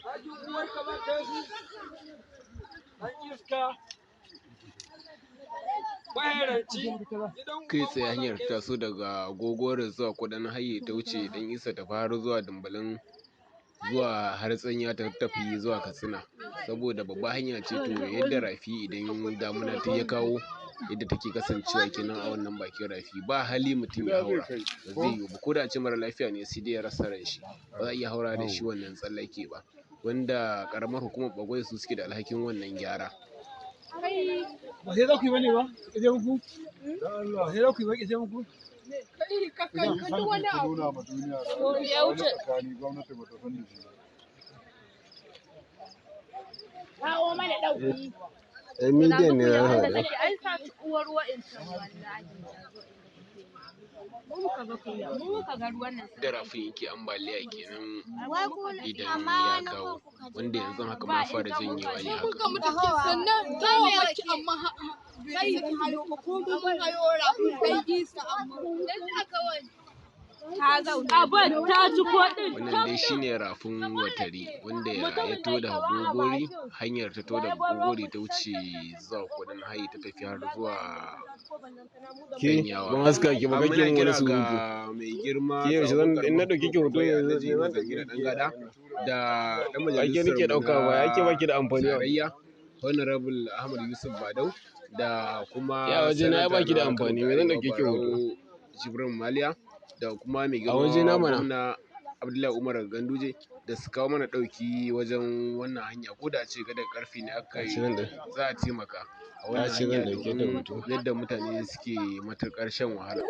Ajin uwarka ba kai su. An iska. Maheranci. Gidan Kai uban tsaye wa za hanyar kai ta su. taso daga Gogore zuwa Kudan Haye ta wuce Dan Isa ta har zuwa Dumbalin zuwa har Tsanya ta tafi zuwa Katsina. Saboda babba hanya ce, to yadda rafi idan damuna ta ya kawo yadda take kasancewa kenan a wannan bakin rafi, ba hali mutum ya haura, ba zai yiwu ba. Ko da a ce mara lafiya ne, sai dai ya rasa ran shi, ba za a iya haura da shi wannan tsallake ba, wanda karamar hukumar Bagwai su suke da alhakin wannan gyara. Ba sai za ku yi bane ba? Ki je muku? Ba sai za ku yi ba, ki je muku? Idan wani ku abu. nuna ma duniya To, da ya wani wuce. tsakani gwamnati ba ta san da shi ba. Kawo mana ɗauki. Eh, midiyan ne za Da ka kake an saci uwar wa'incan wallahi. Mu muka ga kuya, mu muka ga ruwan nan. Da rafin yake ambaliya kenan Wai ku idan amma ya wani kawo, gun kuka je wanda ba yanzu haka Ba ma fara inda janyewa muka ne je. haka. Muka mutu sannan gawawwaki, amma bai saki hayo ba, ko mun hayo rafin kai gisa amma. Ta zauna. Abin ta ci ko ɗin. Wannan dai shine rafin Watari wanda ya to daga Gogori, hanyar ta to daga Gogori ta wuce zuwa Kudin Hayi ta tafi har zuwa Ke Ganyawa. ban haska ki ba, A kake muna min kira wani surutu. ga mai girma Ke yaushe zan zaɓaɓɓen in na ɗauki ki hoto Bagwai yanzu Alhaji zan Nuhu ɗauki Zangina Ɗangada da ɗan Ba ke majalisar nake mu ɗauka ba, na ya ke baki da amfani ba. tarayya Honorable Ahmad Yusuf Badau da kuma Ya waje na ya sanata baki da na Kano amfani, ta me zan Arewa ɗauke ki hoto? Barau Jibrin Maliya da kuma mai A waje girma na mana. gwamna Abdullahi Umar Ganduje da su kawo mana ɗauki wajen wannan hanya, ko da a ce gadar ƙarfe ne aka A yi ce zan ɗau za a taimaka a A wannan ce zan hanya ɗauke ta domin hoto. yadda mutane suke matuƙar shan wahala.